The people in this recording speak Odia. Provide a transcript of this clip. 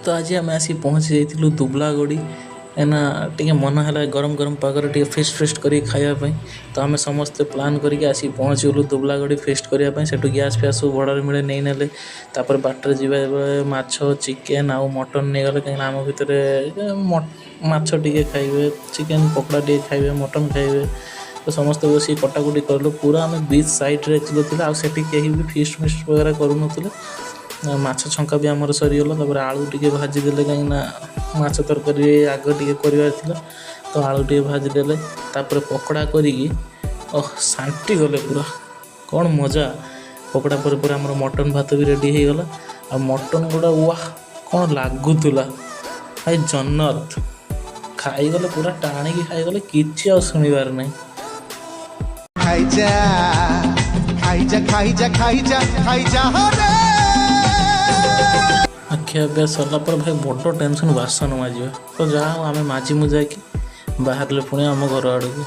ତ ଆଜି ଆମେ ଆସିକି ପହଞ୍ଚି ଯାଇଥିଲୁ ଦୁବଲାଗଡ଼ି। ଏନା ଟିକେ ମନ ହେଲା ଗରମ ଗରମ ପାଗରେ ଟିକେ ଫିଷ୍ଟ ଫିଷ୍ଟ କରିକି ଖାଇବା ପାଇଁ। ତ ଆମେ ସମସ୍ତେ ପ୍ଲାନ୍ କରିକି ଆସିକି ପହଞ୍ଚିଗଲୁ ଦୁବଲାଗଡ଼ି ଫିଷ୍ଟ କରିବା ପାଇଁ। ସେଠୁ ଗ୍ୟାସ୍ ଫ୍ୟାସ୍ ସବୁ ଭଡ଼ାରେ ମିଳେ, ନେଇନେଲେ। ତାପରେ ବାଟରେ ଯିବା ବେଳେ ମାଛ, ଚିକେନ୍ ଆଉ ମଟନ୍ ନେଇଗଲେ, କାହିଁକିନା ଆମ ଭିତରେ ମାଛ ଟିକେ ଖାଇବେ, ଚିକେନ୍ ପକୋଡ଼ା ଟିକେ ଖାଇବେ, ମଟନ୍ ଖାଇବେ। ତ ସମସ୍ତେ ବସିକି କଟାକୁଟି କଲୁ ପୁରା। ଆମେ ବିଚ୍ ସାଇଡ଼୍ରେ ଆକ୍ଚୁଆଲି ଥିଲା ଆଉ ସେଠି କେହି ବି ଫିଷ୍ଟ ଫିଷ୍ଟ ବଗେରା କରୁନଥିଲେ। ମାଛ ଛଙ୍କା ବି ଆମର ସରିଗଲା। ତାପରେ ଆଳୁ ଟିକେ ଭାଜିଦେଲେ, କାହିଁକିନା ମାଛ ତରକାରୀ ଆଗ ଟିକେ କରିବାର ଥିଲା। ତ ଆଳୁ ଟିକେ ଭାଜିଦେଲେ, ତାପରେ ପକୋଡ଼ା କରିକି ଓହ ଶାନ୍ତି ଗଲେ ପୁରା। କ'ଣ ମଜା! ପକୋଡ଼ା ପରେ ପରେ ଆମର ମଟନ୍ ଭାତ ବି ରେଡ଼ି ହେଇଗଲା। ଆଉ ମଟନ୍ ଗୁଡ଼ା ୱାହ, କ'ଣ ଲାଗୁଥିଲା ଭାଇ, ଜନ୍ନତ! ଖାଇଗଲେ ପୁରା ଟାଣିକି ଖାଇଗଲେ, କିଛି ଆଉ ଶୁଣିବାର ନାହିଁ। ଖାଇଯା, ଖାଇଯା, ଖାଇଯା, ଖାଇଯା, ଖାଇଯା ରେ। ଖିଆ ପିଆ ସରିଲା ପରେ ଭାଇ, ବଡ଼ ଟେନସନ୍ ବାସନ ମାଜିବା। ତ ଯାହା ହଉ, ଆମେ ମାଜି ମୁଜାକି ବାହାରିଲେ ପୁଣି ଆମ ଘର ଆଡ଼କୁ।